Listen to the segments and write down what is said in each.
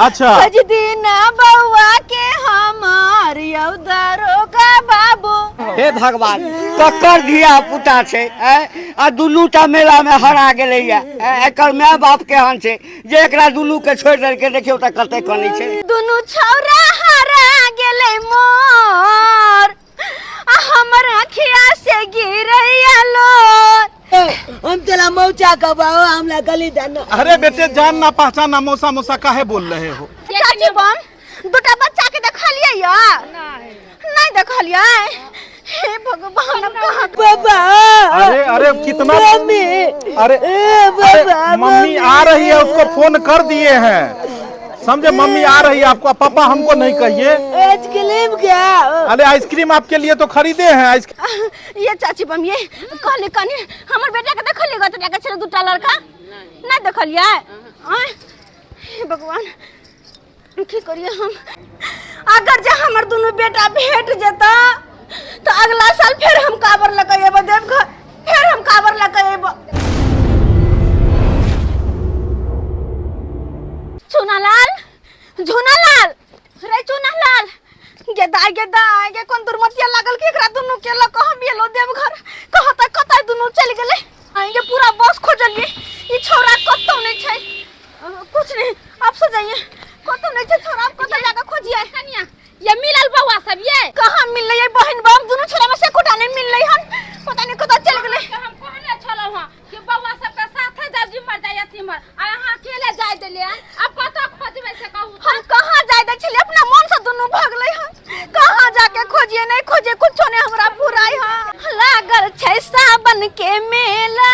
अच्छा। खोज दीना बउआ के हमार यौ दरोगा बाबू। हे भगवान, ककर धिया पुता छै ऐं? आ दुनू टा मेला में हरा गेलैया ऐं? एकर माय बाप केहन छै जे एकरा दुनू के छोड़ि देलकै। देखियौ तऽ कते कनै छै। दुनू छौरा हरा गेलै मोर, आ हमर अखिया से गिरैया लोर। हम तेरा मौचा कबाओ, हमरा गली दाना। अरे बेटे, जान ना पहचान ना मौसा मौसा काहे बोल रहे हो? चाची बम, दूटा बच्चा के देखलियै या नहीं देखलियै? हे भगवान, अब कहाँ? बाबा। अरे अरे, कितना मम्मी। अरे ए अरे, बाबा, मम्मी आ रही है, उसको फोन कर दिए हैं, समझे? मम्मी आ रही है आपको। पापा हमको नहीं कहिए। आइसक्रीम क्या? अरे, आइसक्रीम आपके लिए तो खरीदे हैं आइसक्रीम। ये चाची बम, ये कहले कनी हमर बेटा के देखलियै? गत के छले दूटा लड़का, नहीं देखलियै? आँय, हे भगवान, की करिए हम? अगर जे हमर दुनू बेटा भेट जेता तो अगला साल फिर हम काबर लऽ के अयबै देवघर, फिर हम काबर लऽ के अयबै। चुनालाल, झुनालाल रे, चुनालाल गे दाय, गे दाय गे, कोन दुर्मतिया लागल कि एकरा दुनू के लऽ के हम एलो देवघर। कहता कतऽ दुनू चलि गेलै? आएंगे, पूरा बस खोजलिए, ई छौड़ा कतौ नहीं छै। कुछ नहीं, आप सो जाइए। कतौ नहीं छै छौड़ा, आप कतौ जाके खोजिए। कनिया, ये मिलल बउआ सब ये? कहाँ मिललै ये बहिन बाप? दुनू छोरा में से एकोटा नहीं मिललै हन, पता नहीं कतऽ चलि गेलै। हम कहने छलहुँ हँ कि बउआ सबके साथे जाब जिम्हर जाय तिम्हर, आ अहाँ अकेले जाय देलियै। आब कतऽ खोजबै से कहू। हम कहाँ जाय दै छलियै? अपना मन से दुनू भगलै हन। कहाँ जाके खोजिए, नहीं खोजिए, कुछो नहीं हमरा पुराय हन। लागल छै सावन के मेला,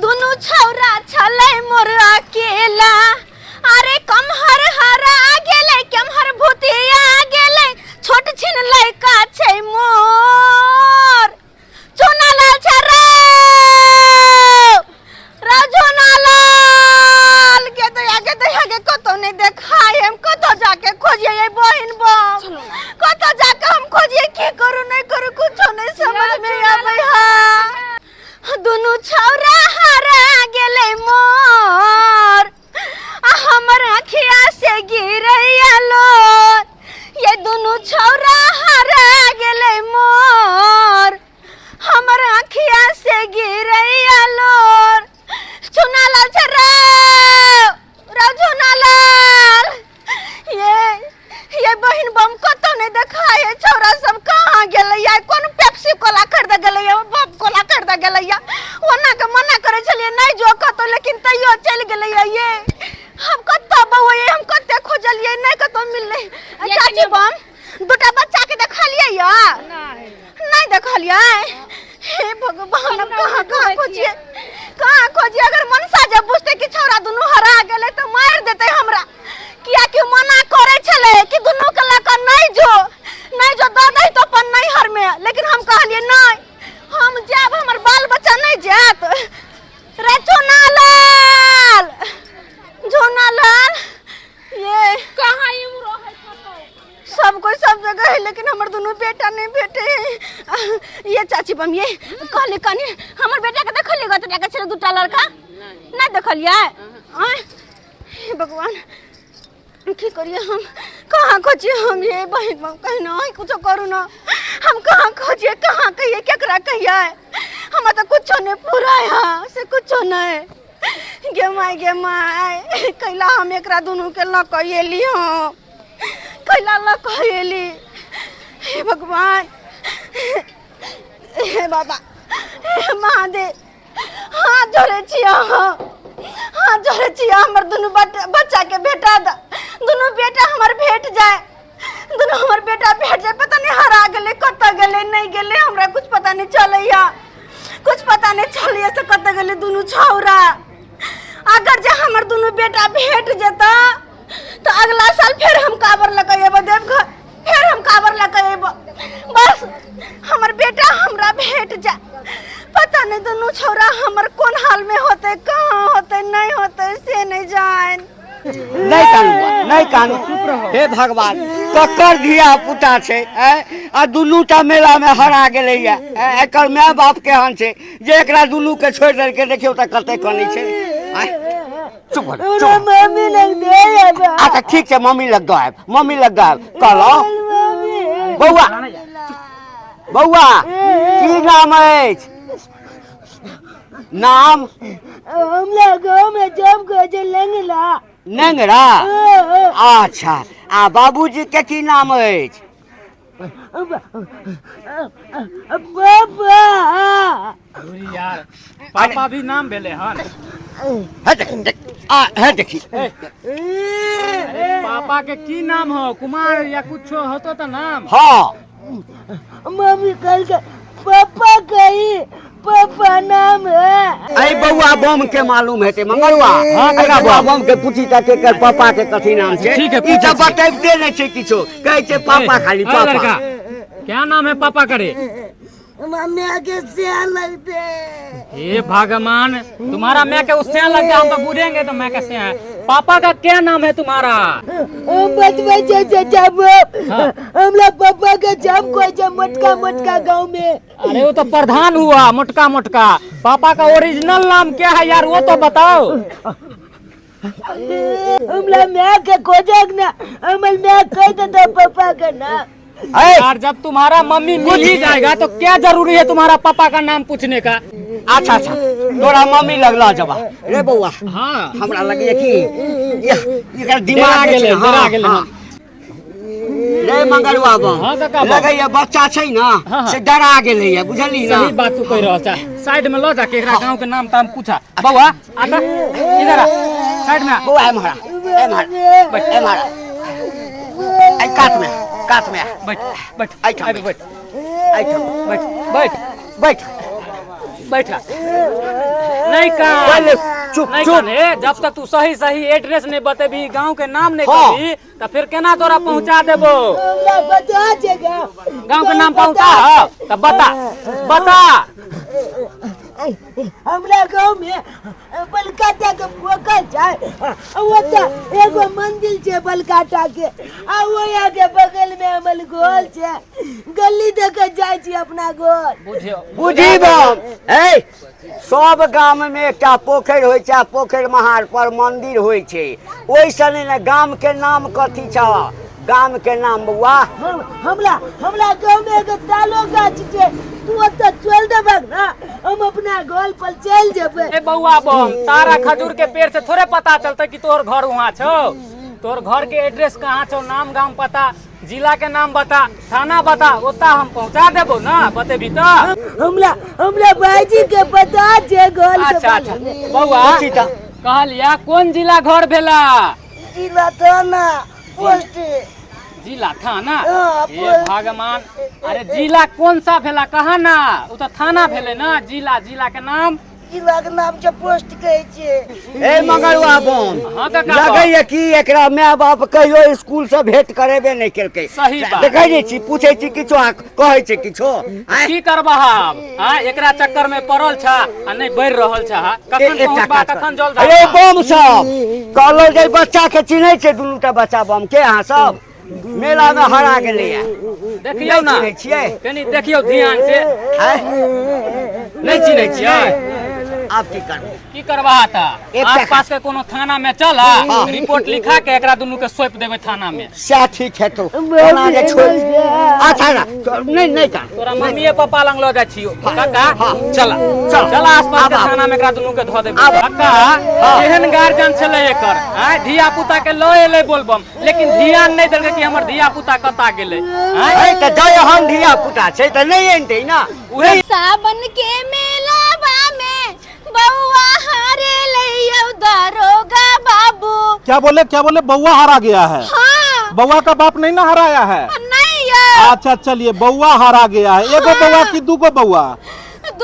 दुनू छौरा छलै मोर अकेला। अरे कमहर हरा गेलै, कमहर भूतिया गेलै, छोट छिन लड़का छै मोर। चुनालाल छै रे, रे झुनालाल के दया, के दया के, कतौ नहीं देखाय। हम कतौ जाके खोजिए ये बहिन बम? कतौ जाके हम खोजिए? की करू, नहीं करू, कुछो नहीं समझ में आबै है। दुनू छौरा हरा गेलै मोर, आ हमर अखिया से गिरैया लोर। ये दुनू छौरा हरा गेलै मोर, हमर अखिया से गिरैया लोर। चुनालाल छै रे, रे झुनालाल। ये बहिन बम, कतौ नहीं देखाय है छौरा सब, कहाँ गेलै या? कोन पेप्सी कोला खरीद गेलै या, बाप कोला खरीद गेलै या? ओना के मना करै छलियै नहीं जो कतौ, लेकिन तैयो चलि गेलै या। ये हम कतौ बौआ, हम कते खोजलियै, नहीं कतौ मिललै। चाची बम, दूटा बच्चा के देखलियै या नहीं देखलियै? हे भगवान, अब कहाँ कहाँ खोजिए, कहाँ खोजिए? अगर मनसा जब बुझते कि छौड़ा दुनू हरा गेलै तऽ मारि देतै हमरा, कियाकि मना करै छलै कि दुनू के लऽ कऽ नहीं जो, नहीं जो, दऽ दही तो अपन नैहर में, लेकिन हम कहलियै नहीं, हम जायब, हमर बाल बच्चा नहीं जायत। रे चुनालाल, झुनालाल, ये कहाँ इम्हरो है कतौ? सब कोई सब जगह है, लेकिन हमर दुनू बेटा नहीं भेटे है। ये चाची बम, ये कहले कनी हमर बेटा के देखलियै? गत के छले दूटा लड़का, नहीं देखलियै? आँय, हे भगवान, की करिए हम? कहाँ खोजिए हम? ये बहिन बम, कहना कुछो करू ना। हम कहाँ खोजिए, कहाँ कहिए, केकरा कहिए? हमरा तो कुछो नहीं पूरा है से कुछो नहीं। गे माय, गे माय, कैला हम एकरा दुनू के लऽ कऽ एली हम? कैला लऽ कऽ एली? हे भगवान, हे बाबा, हे महादेव, हाथ जोड़े छी अहाँ, हाथ जोड़े छी, हमर दुनू बच्चा के भेटा द, दुनू बेटा हमर भेट जाए, दुनू हमर बेटा भेट जाए। पता नहीं हरा गेलै, कतऽ गेलै, नहीं गेलै, हमरा कुछ पता नहीं चलैया, कुछ पता नहीं चलैया से कतऽ गेलै दुनू छौरा। अगर जे हमर दुनू बेटा भेट जेता तो अगला साल फिर हम काबर लऽ के अयबै देवघर, फिर हम काबर लऽ के अयबै। बस हमर बेटा हमरा भेट जाए। पता नहीं दुनू छौरा हमर कोन हाल में होते, कहाँ होते, नहीं होते, से नहीं जान। नहीं कानू बा, नहीं कानू। हे भगवान, ककर धिया पुता छै ऐं? आ दुनू टा मेला में हरा गेलैया ऐं? एकर माय बाप केहन छै जे एकरा दुनू के छोड़ि देलकै? देखियौ तऽ कते कनै छै। आँय? चुप हो जा, हमरा चुप हो। मम्मी लग दे आबा अच्छा ठीक छै मम्मी लग दऽ आयब मम्मी लग दऽ आयब कहलहुँ मम्मी बौआ बौआ की नाम अछि नाम हमरा गाँव में जब कहै छै लंगला नेंगरा अच्छा आ बाबूजी के की नाम अछि बाबा यार पापा भी नाम भेले हन हे देख देख आ हे देखी अरे पापा के की नाम हो कुमार या कुछ होतो तो नाम हाँ मम्मी कल के पापा कही पापा नाम है अरे बौआ बम के मालूम हेतै मंगलुआ हाँ, अरे काका बौआ बम के पूछी त केकर पापा के कथी नाम छै ठीक है, ई पूछै तऽ छी। बतैबते नहि छै किछो कहै छै पापा खाली ए, पापा लड़का क्या नाम है पापा करे मम्मी आगे से लगते हे भगवान तुम्हारा मैं के उससे लग गया हम तो बुझेंगे तो मैं कैसे है पापा का क्या नाम है तुम्हारा हम बचपन से चाचा बाप हमरा पापा के जाम कोई छै मोटका मोटका गांव में अरे वो तो प्रधान हुआ मोटका मोटका पापा का ओरिजिनल नाम क्या है यार वो तो बताओ हमरा माय के खोजक ना हमर माय कह देता पापा के नाम ए, यार जब तुम्हारा मम्मी मिल ही जाएगा तो क्या जरूरी है तुम्हारा पापा का नाम पूछने का अच्छा अच्छा तोरा मम्मी लगला जबा रे बौआ हाँ हमरा लगैया कि एकर दिमाग डेरा जे छै गेलै, ने, डेरा हाँ, गेलै। हाँ। रे मंगलुआ बम हाँ, काका बम। लगैया बच्चा छै ना हाँ, हाँ। से डरा गेलैया बुझली ना सही बात तू कह रहा छा साइड में लो जाके एकरा गांव के नाम ताम पूछा बउआ आता इधर आ साइड में आ। बौआ एम्हर आ, एम्हर बैठ एम्हर आ। एहि कात में कात में आ, बैठ बैठ एहिठाम आबि बैठ एहिठाम बैठ बैठ बैठ बैठा नहीं कान पहिले चुप नहीं चुप कान ए जब तक तू सही सही एड्रेस नहीं बतेबी गांव के नाम नहीं हाँ। कहबी तो फिर केना तोरा पहुंचा देबो हमरा बता छै गाँव गांव के नाम पहुंचा हो तो बता बता हमरा गाँव में बलकाटा के पोखर छै ओतऽ एगो मंदिर छै बलकाटा के आ ओया के बगल में हमर घर छै गली दऽ के जाइ छी अपना घर बुझियो बुझी बम ए सब गाम में एकटा पोखरि होइ छै आ पोखरि महार पर मंदिर होइ छै ओहिसँ नहि ने गाम के नाम कथी छौ गाम के नाम बौआ हम हमरा हमरा गाँव में एगो तालो गाछ छै तू ओतऽ चलि देबक ना हम अपना घर पर चलि जेबै ए बौआ बम तारा खजूर के पेड़ से थोड़े पता चलते कि तोहर घर वहाँ छौ तोहर घर के एड्रेस कहाँ छौ नाम गाम पता जिला के नाम बता थाना बता ओता हम पहुंचा देबो ना बतेबी तो हमरा हमरा भाईजी के पता छै घर के अच्छा अच्छा बौआ पूछी तऽ। कहलिया कोन जिला घर भेला जिला थाना पोस्ट जिला थाना हाँ, हे भगवान अरे जिला कौन सा भेला कहा ना उ तो थाना भेले ना जिला जिला के नाम जिला के नाम छै पोस्ट कहै छै ए मंगलुआ बम हाँ काका लगैया कि एकरा माय बाप कहियो स्कूल से भेंट करेबे नहि केलकै सही बात। देखै नहि छी पूछै छी किछो आ कहै छै किछो आँय? की करबा आब हाँ एकरा चक्कर में पड़ल छा आ नहीं बढ़ रहल छा कखन एकटा पहुंचबा काज कर। कखन जल अरे बम सब कहलहुँ जे बच्चा के चिन्है छै दुनू टा बच्चा बम के अहाँ सब मेला में हरा गेलैया देखियौ ना नहि चिन्है छियै कनी देखियौ ध्यान से आँय? नहीं चिन्है छियै आब की करबै की करबा त एकटा आस पास के कोनो थाना में चल हाँ। रिपोर्ट लिखा के एकरा दुनू के सौंप देबै थाना में सएह ठीक हेतौ ओना जे छोड़ अच्छा ना नहि नहि कान तोरा मम्मीए पापा लंग लऽ जाइ छियौ काका हाँ। चल चल। चल आस पास के आब, आब। थाना में एकरा दुनू के धऽ देबै आब। काका केहन गार्जियन छलै एकर आँय धिया पुता के लऽ एलै बोलबम लेकिन ध्यान नहि देलकै कि हमर धिया पुता कतऽ गेलै आँय अरे तऽ जय हम धिया पुता छै तऽ नहि अनतै ना उहे सावन के मेलावा में बउआ हारे लइयो दरोगा बाबू क्या बोले क्या बोले बउआ हारा गया है हाँ बउआ का बाप नहीं ना हराया है नहीं यो अच्छा चलिए बउआ हारा गया है एगो बउआ की दूगो बउआ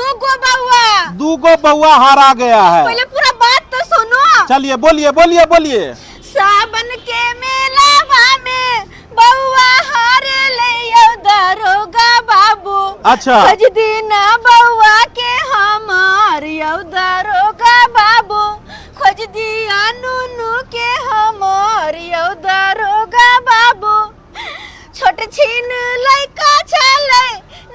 दूगो बउआ दूगो बउआ हारा गया है पहले पूरा बात तो सुनो चलिए बोलिए बोलिए बोलिए सावन के मेलावा में बउआ हारे लइयो दरोगा बाबू अच्छा। खोज दीना बउआ के हमार यौ दरोगा बाबू खोज दिया नुनू के हमार यौ दरोगा बाबू छोट छिन लइका छलै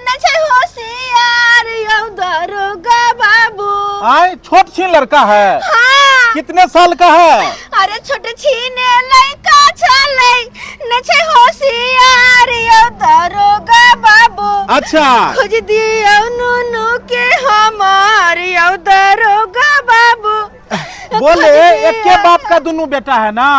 न छै होशियार यौ दरोगा बाबू आए छोट छीन लड़का है हाँ। कितने साल का है? अरे छोटे छीने लइका छलै न छै होशियार यौ दरोगा बाबू। अच्छा। खोज दियौ नुनू के हमार यौ दरोगा बाबू। बोले खोज दियौ। एक के बाप का दोनों बेटा है ना?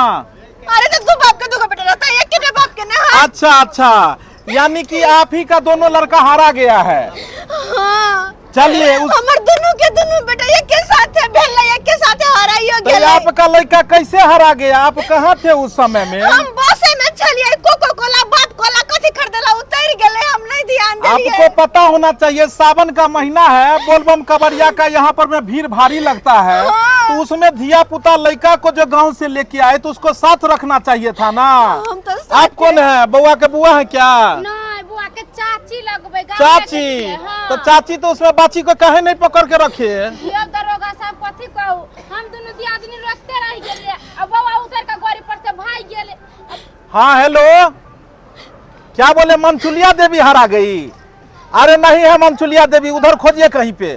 अरे तो दू बाप के दूगो बेटा रहता है, एक के बाप के ना है। अच्छा अच्छा, यानी कि आप ही का दोनों लड़का हारा गया है। हाँ। चलिए उस हमर दोनों के दोनों बेटा एक के साथ है भेल, एक के साथ हराइयो तो गेलै। आपका लड़का कैसे हरा गया? आप कहाँ थे उस समय में? हम बसे में छलिए, कोको कोला बाप कोला कथी खरीदेला उतर गेलै, हम नहीं ध्यान देलिए। आपको पता होना चाहिए सावन का महीना है, बोलबम कवरिया का यहाँ पर में भीड़ भारी लगता है। हाँ। तो उसमें धिया पुता लड़का को जो गांव से लेके आए तो उसको साथ रखना चाहिए था ना। हम तो साथ आप कौन है? बउआ के बुआ है क्या? नहीं, बुआ के चाची लगबै, गाँव चाची। के छियै, हाँ। तो चाची तो उसमें बाची को काहे नहीं पकड़ के रखे? यौ दरोगा साहब कथी कहू, हम दुनू दियादनी रोकते रह गेलियै आ बौआ उतर के गाड़ी पर से भागि गेलै। हाँ हेलो, क्या बोले? मंचुलिया देवी हरा गई? अरे नहीं है मंचुलिया देवी, उधर खोजिए कहीं पे।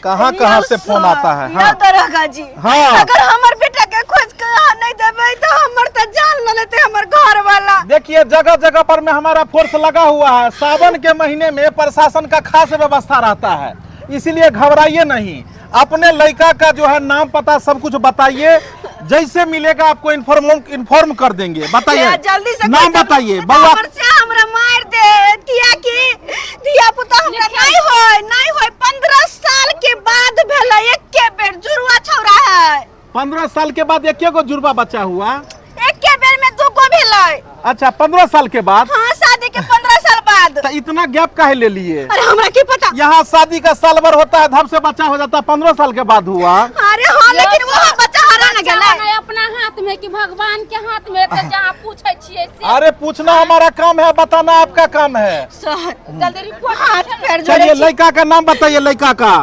कहाँ कहाँ से फोन आता है? यौ हाँ दरोगा जी, हाँ। अगर हमर बेटा के खोज के अहाँ नहीं देबै तो हमर तो जान ल लेते हमर घर वाला। देखिए जगह जगह पर में हमारा फोर्स लगा हुआ है। सावन के महीने में प्रशासन का खास व्यवस्था रहता है, इसीलिए घबराइए नहीं। अपने लड़का का जो है नाम पता सब कुछ बताइए, जैसे मिलेगा आपको इन्फॉर्म इन्फॉर्म कर देंगे। बताइए जल्दी से नाम खोज देबै, बताइए तो बउआ। हमर से हमरा मार दे, किया कि धिया पुता हमरा नहीं होय, नहीं होय। 15 साल के बाद भेलै एके बेर जुड़वा छौरा है। 15 साल के बाद एक गो जुड़वा बच्चा हुआ? एके बेर में दू गो भेलै। अच्छा, 15 साल के बाद? हाँ, शादी के 15 साल बाद। तो इतना गैप काहे ले लिए? अरे हमरा की पता। यहाँ शादी का साल भर होता है, धम से बच्चा हो जाता है, 15 साल के बाद हुआ। अरे हाँ, लेकिन वो बच्चा हरा न बच्चा गेलै। नहि अपना हाथ में कि भगवान के हाथ में, तो जहाँ पूछै छियै से। अरे पूछना हमारा काम है, बताना आपका काम है। सर जल्दी रिपोर्ट हाथ पैर जोड़े चलिए छी। लड़का का नाम बताइए, लड़का का।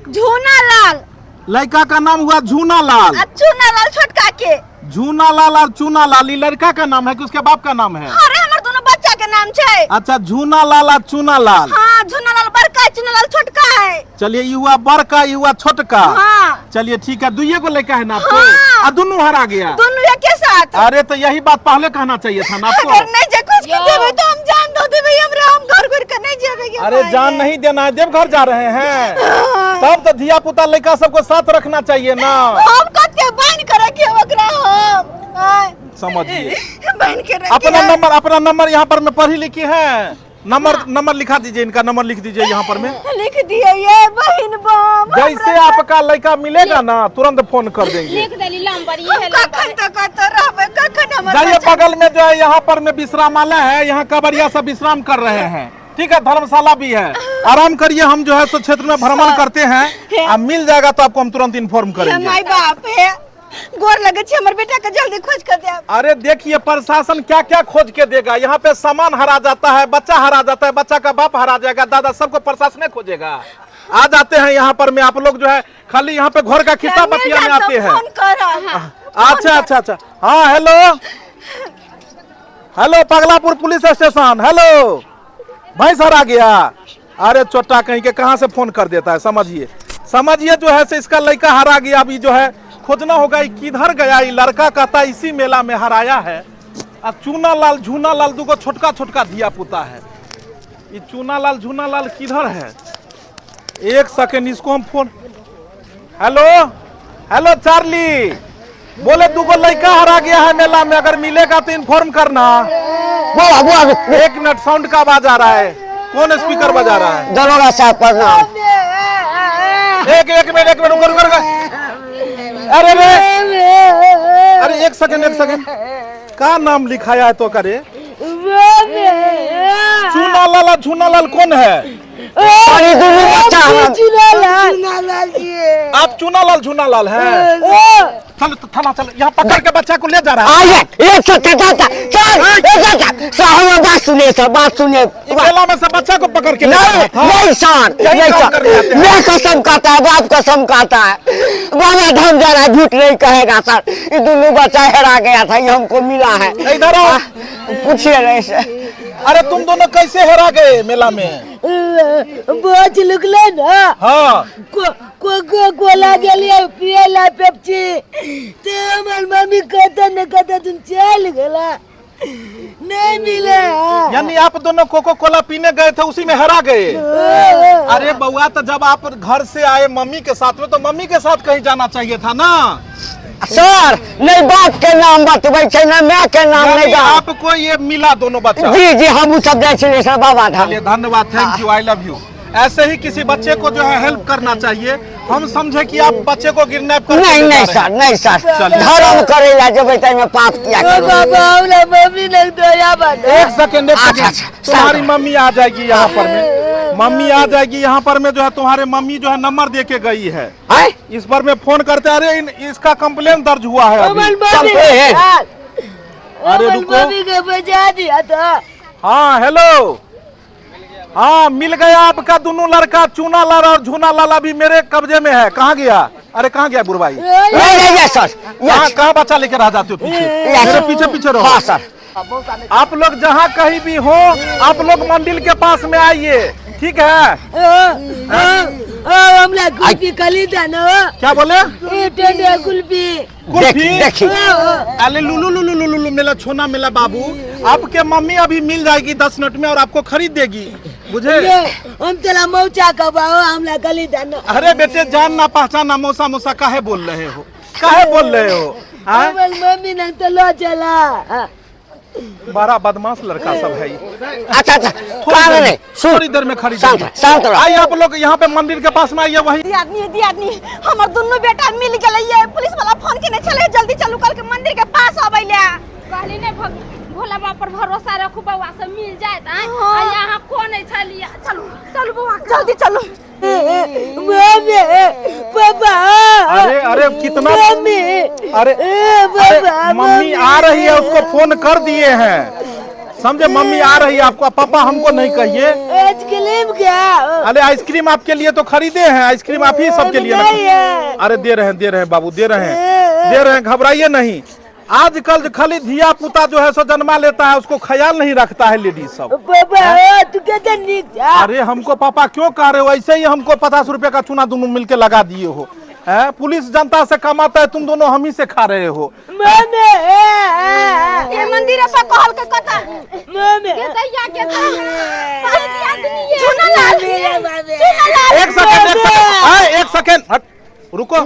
झूना लाल। लड़का का नाम हुआ झूना लाल। आ चूना लाल छोटका के। झूना लाल और चूना लाल, ये लड़का का नाम है कि उसके बाप का नाम है? अरे हमर दोनों बच्चा के नाम छै। अच्छा, झूना लाल और चूना लाल। हाँ, झूना लाल बड़का, चूना लाल छोटका है। चलिए ये हुआ बड़का, ये हुआ छोटका। हाँ। चलिए ठीक है, दुइये को लड़का है ना आपको? हाँ। आ दोनों हरा गया? दोनों एक के साथ। अरे तो यही बात पहले कहना चाहिए था ना आपको। अगर नहीं जे कुछ के यो। देबै तो हम जान दो देबै, हमरा हम घर घुर के नहीं जेबै गे अरे भाई। जान नहीं देना है, देवघर जा रहे हैं तब तो धिया पुता लड़का सबको साथ रखना चाहिए ना। हम कते बान्ह के रखिए ओकरा हम। आय। समझिए बान्ह के रखिए। अपना नंबर, अपना नंबर यहाँ पर में पढ़ी लिखी है? नंबर नंबर लिखा दीजिए, इनका नंबर लिख दीजिए यहाँ पर में। लिख दिए ये बहन बम। जैसे आपका लड़का मिलेगा ना तुरंत फोन कर देंगे। लिख देली नंबर, ये है कखन नंबर। तक कतऽ रहबै, कखन हमर जाइए बच्चा- बगल में जो है यहाँ पर में विश्रामालय है, यहाँ कवरिया सब विश्राम कर रहे हैं। ठीक है, धर्मशाला भी है, आराम करिए। हम जो है सो क्षेत्र में भ्रमण करते हैं, अब मिल जाएगा तो आपको हम तुरंत इन्फॉर्म हे करेंगे। माय बाप हे, गोर लगे छै हमर बेटा के जल्दी खोज के देब। अरे देखिए प्रशासन क्या क्या खोज के देगा। यहाँ पे सामान हरा जाता है, बच्चा हरा जाता है, बच्चा का बाप हरा जाएगा, दादा, सबको प्रशासन खोजेगा। आ जाते हैं यहाँ पर में आप लोग जो है खाली यहाँ पे घर का खिस्सा मिल बतिया में जात तो आते हैं। फोन करब। अच्छा अच्छा अच्छा, हाँ hello hello, Paglapur police station, hello भाई सर आ गया। अरे चोटा कहीं के कहाँ से फोन कर देता है। समझिए समझिए जो है से इसका लड़का हरा गया, अभी जो है खोजना होगा ये किधर गया। ये लड़का कहता है इसी मेला में हराया है। आ चूना लाल झूना लाल दुगो छोटका छोटका धिया पुता है। ये चूना लाल झूना लाल किधर है? एक सेकेंड, इसको हम फोन। हेलो हेलो चार्ली, बोले दुगो लड़का हरा गया है मेला में, अगर मिलेगा तो इन्फॉर्म करना। बुआ बुआ एक मिनट, साउंड का आवाज आ रहा है, कौन स्पीकर बजा रहा है? दरोगा साहब प्रणाम। एक एक मिनट, एक मिनट, रुको रुको रुको। अरे रे, अरे एक सेकंड एक सेकंड, का नाम लिखाया है तो करे? चूना लाल और झूना लाल कौन है? अरे दुनू बच्चा हमर। चूना जी। आप चूना लाल झूना लाल हैं? चलो तो थाना चलो, यहाँ पकड़ के बच्चा को ले जा रहा है। आइए एक सौ चल चल एक सौ, हमर बात सुनिए सर, बात सुनिए। ये मेला में से बच्चा को पकड़ के ले जा नहीं रहा था। नहीं सर, यही नहीं काम सर, करने आते हैं। मैं कसम खाता है, बाप कसम खाता है, बाबा धाम जा रहा है, झूठ नहीं कहेगा सर। ये दोनों बच्चा हेरा गया था, ये हमको मिला है। इधर आओ। पूछिए नहीं सर। अरे तुम दोनों कैसे हेरा गए मेला में? बोझ लुकले ना। हाँ। कोको कोला गेलियै पियै ला पेप्सी ते हमर मम्मी कतऽ ने कतऽ तुम चलि गेला नहीं मिले है। यानी आप दोनों कोको कोला पीने गए थे उसी में हरा गए। अरे बउआ, तो जब आप घर से आए मम्मी के साथ में तो मम्मी के साथ कहीं जाना चाहिए था ना। सर, नहीं बाप के नाम बतबै छै ना माय के नाम नहीं यानी गाम। आपको ये मिला दोनों बच्चा? जी जी, हम सब जाइ छलियै सर बाबा धाम। चलिए, धन्यवाद, thank you, I love you. ऐसे ही किसी बच्चे को जो है हेल्प करना चाहिए। हम समझे कि आप बच्चे को किडनैप कर नहीं नहीं सर, नहीं सर। चलिए। धर्म करे ला जेबै ताहिमे पाप किया ओ करबै? बाबा, हमरा मम्मी लग दया बना। एक सेकेंड, एक अच्छा, सेकेंड। अच्छा, तुम्हारी शांत। मम्मी आ जाएगी यहाँ पर में, मम्मी आ जाएगी यहाँ पर में। जो है तुम्हारे मम्मी जो है नंबर दे के गई है। आँय? इस पर में फोन करते, अरे इसका कंप्लेन दर्ज हुआ है अभी। हमर मम्मी चल, ए, ए। अरे हमर रुको। मम्मी के बजा दिया था। हाँ हेलो, हाँ मिल गया आपका दोनों लड़का, चूना लाल और झूना लाल अभी मेरे कब्जे में है। कहाँ गया? अरे कहाँ गया बुढ़वाई? नहीं नहीं, यस सर। कहाँ यस। कहाँ बच्चा लेकर आ जाते हो पीछे? यस। मेरे पीछे पीछे रहो। हाँ सर। आप लोग जहाँ कहीं भी हो, आप लोग मंदिर के पास में आइए, ठीक है? हमरा कुल्फी खरीदा न। क्या बोले? ए ठंडा कुल्फी। कुल्फी? देखी देखी। अरे लुलु लुलु लुलु लुलु मेला छोना मेला बाबू, आपके मम्मी अभी मिल जाएगी 10 मिनट में और आपको खरीद देगी, बुझे? ये हम तोरा मौचा कबाओ, हमरा खरीदा न। अरे बेटे, जान ना पहचान ना मौसा मौसा काहे बोल रहे हो? काहे बोल रहे हो? हाँ? हमर मम्मी ने तो लो चला। बड़ा बदमाश लड़का सब है ये। अच्छा अच्छा, कान नहीं सुन। थोड़ी देर में खरीद शांत देगी। शांत रह। आइए आप लोग यहाँ पे मंदिर के पास में आइए, वही। दियादनी, दियादनी, हमर दुनू बेटा मिल गेलै ये। पुलिस वाला फोन केने छलै, जल्दी चलू, कल के मंदिर के पास अबै ले। कहली ने भोला बाबा पर भरोसा रखू, बउआ से मिल जायत। आँय? हाँ। आ यहाँ को नहीं छलियै? चलू चलू बउआ। जल्दी चलू। मम्मी, पापा। अरे अरे, कितना मम्मी। अरे ए अरे बाबा। मम्मी आ रही है, उसको फोन कर दिए हैं, समझे? मम्मी आ रही है आपको। पापा हमको नहीं कहिए। आइसक्रीम क्या? अरे आइसक्रीम आपके लिए तो खरीदे हैं, आइसक्रीम आप ही सबके लिए ना। नहीं है। अरे दे रहे हैं, दे रहे हैं बाबू, दे रहे हैं, दे रहे हैं, घबराइए नहीं। आजकल खाली धिया पुता जो है सो जन्मा लेता है, उसको ख्याल नहीं रखता है लेडीज सब। पापा, ओ, तू कैसे नीक जा। अरे हमको पापा क्यों कह रहे हो? ऐसे ही हमको 50 रुपए का चूना दोनों मिलके लगा दिए हो। हैं? पुलिस जनता से कमाता है, तुम दोनों हम ही से खा रहे हो। मम्मी। ये मंदिर पर कहल के कता। मम्मी। के दैया के दियादनी। चूना लाल, चूना लाल। एक सेकंड, एक सेकंड, आए, एक सेकंड, हट, रुको,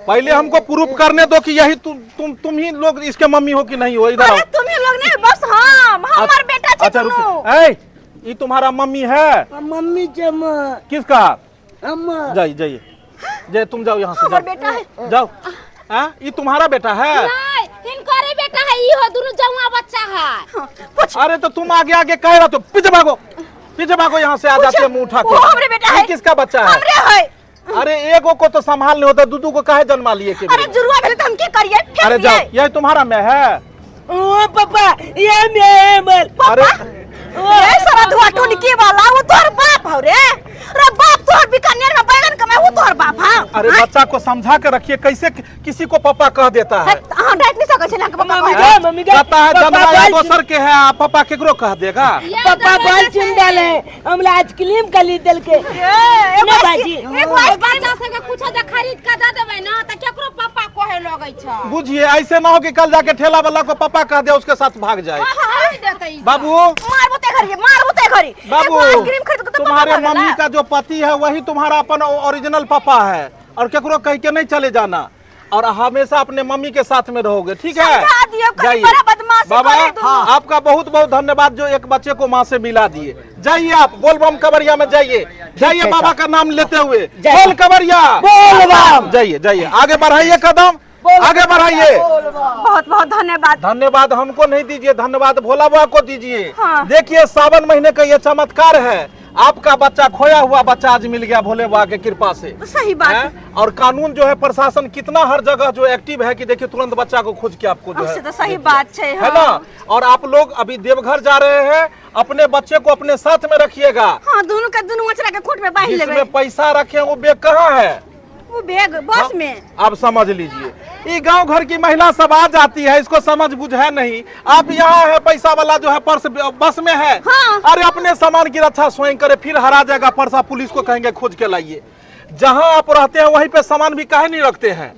पहले हमको प्रूफ करने दो कि यही तुम ही लोग इसके मम्मी हो कि नहीं हो। इधर आओ। अरे तुम ही लोग नहीं, बस हम हमर बेटा छै। अच्छा दुनू। रुको, ए ये तुम्हारा मम्मी है? मम्मी जम। किसका? अम्मा। जाइए जाइए जे, तुम जाओ यहाँ से। हमर जाओ। बेटा है। जाओ। हाँ, ये तुम्हारा बेटा है? नहीं, हिनकरे बेटा है ई हो, दुनू जौआ बच्चा है। पूछ। अरे तो तुम आगे आगे कह रहा तो पीछे भागो, पीछे भागो यहाँ से। आ जाते हैं मुंह उठा के। वो हमरे बेटा ये है। किसका बच्चा है? हमरे है। अरे एगो को तो संभाल नहीं होता, दूदू को काहे जन्मा लिए के? अरे जुरुआ भेल त हम की करिए? फेंक अरे जाओ। दिए? यही तुम्हारा में है? ओ पापा, ये मेरे मर। अरे ए सारा धुआ टुनकी वाला, वो तोहर बाप हौ रे? रे बाप तोहर बीकानेर में बैगन कमाए, वो तोहर बाप हौ? अरे बच्चा को समझा के रखिए, कैसे किसी को पापा कह देता है? अहाँ डांट नहीं सकै छी पापा मम्मी कहै। गे, मम्मी गे। कहता है पापा जन्माया बाल दोसर के है, आ पापा केकरो कह देगा। पापा बाल चुन है, हमरा आइसक्रीम खरीद देलके। ए, एगो ना बाजी। एगो आइसक्रीम। बच्चा सबके कुछो जे खरीद के दऽ देबै ने तऽ केकरो पापा कहे लगै छै। बुझिए, ऐसे ना हो कि कल जाके ठेला वाला को पापा कह दे, उसके साथ भाग जाए। खरीद देतै ई सब। बाबू। मारबो ते घरी, मारबो ते घरी। बाबू, एगो आइसक्रीम खरीद के तो पापा तुम्हारे भऽ गेला। मम्मी का जो पति है वही तुम्हारा अपन ओरिजिनल पापा है और केकरो कह के नहीं चले जाना और हमेशा अपने मम्मी के साथ में रहोगे, ठीक है? समझा दियो, कहीं जाइए। बड़ा बदमाशी बाबा करे दुनू। आपका बहुत बहुत धन्यवाद जो एक बच्चे को माँ से मिला दिए। जाइए आप बोल बम कवरिया में जाइए, जाइए है बाबा साहब। का नाम लेते हुए। जाइए। बोल कवरिया। बोल बम। जाइए जाइए, आगे बढ़ाइए, कदम आगे बढ़ाइए। बहुत बहुत धन्यवाद। धन्यवाद हमको नहीं दीजिए, धन्यवाद भोला बाबा को दीजिए। हाँ। देखिए, सावन महीने का ये चमत्कार है, आपका बच्चा, खोया हुआ बच्चा आज मिल गया भोले बाबा के कृपा से। सही बात। हैं? और कानून जो है, प्रशासन कितना हर जगह जो एक्टिव है कि देखिए तुरंत बच्चा को खोज के आपको जो से है तो सही बात छै। है ना? और आप लोग अभी देवघर जा रहे हैं, अपने बच्चे को अपने साथ में रखिएगा। हाँ, दोनों के दोनों अचरा के खूट में बांध लेबै। जिसमें पैसा रखे वो बैग कहाँ है? वो बैग बस में। आप समझ लीजिए, ये गांव घर की महिला सब आ जाती है, इसको समझ बुझ है नहीं। आप यहाँ है, पैसा वाला जो है पर्स बस में है। हाँ। अरे अपने सामान की रक्षा स्वयं करे, फिर हरा जाएगा पर्स, आप पुलिस को कहेंगे खोज के लाइए। जहाँ आप रहते हैं वहीं पे सामान भी काहे नहीं रखते हैं?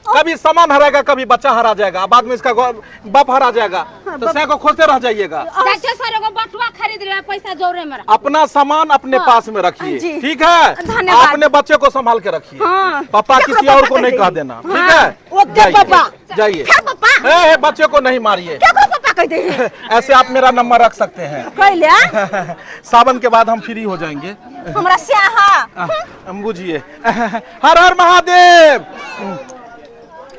कभी सामान हराएगा, कभी बच्चा हरा जाएगा, बाद में इसका बाप हरा जाएगा, तो सै को खोजते रह जाइएगा। जाइ छै सर, एगो बटुआ खरीद ले, पैसा जोड़े में रख। अपना सामान अपने पास में रखिए। जी। ठीक है? धन्यवाद। अपने बच्चे को संभाल के रखिए। हाँ। पापा केकरो किसी और पापा को नहीं कह कह देंगे। देना, ठीक है? ओके जाइए, पापा। जाइए। फिर पापा। ए, ए, बच्चे को नहीं मारिए। केकरो पापा कह दे? ऐसे आप मेरा नंबर रख सकते हैं। कैले? सावन के बाद हम फ्री हो जाएंगे। हमरा से अहाँ हम बुझिए। हर हर महादेव।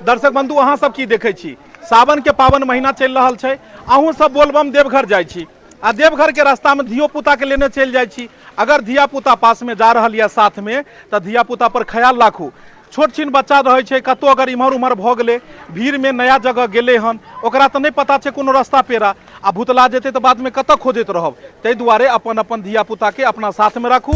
दर्शक बंधु, अहाँ सब की देखै छी? सावन के पावन महीना चलि रहल छै। अहूँ सब बोलबम देवघर जाइ छी आ देवघर के रास्ता में धियो पुता के लेने चलि जाइ छी। अगर धिया पुता पास में जा रहल यऽ साथ में, तऽ धिया पुता पर ख्याल राखू। छोट छिन बच्चा रहै छै, कतहु अगर इम्हर उम्हर भऽ गेलै भीड़मे, नया जगह गेलै हन, ओकरा तऽ नहि पता छै कोनो रास्ता पेरा, आ भुतला जेतै तऽ बादमे कतऽ खोजैत रहब। ताहि दुआरे अपन अपन धिया पुताके अपना साथमे राखू।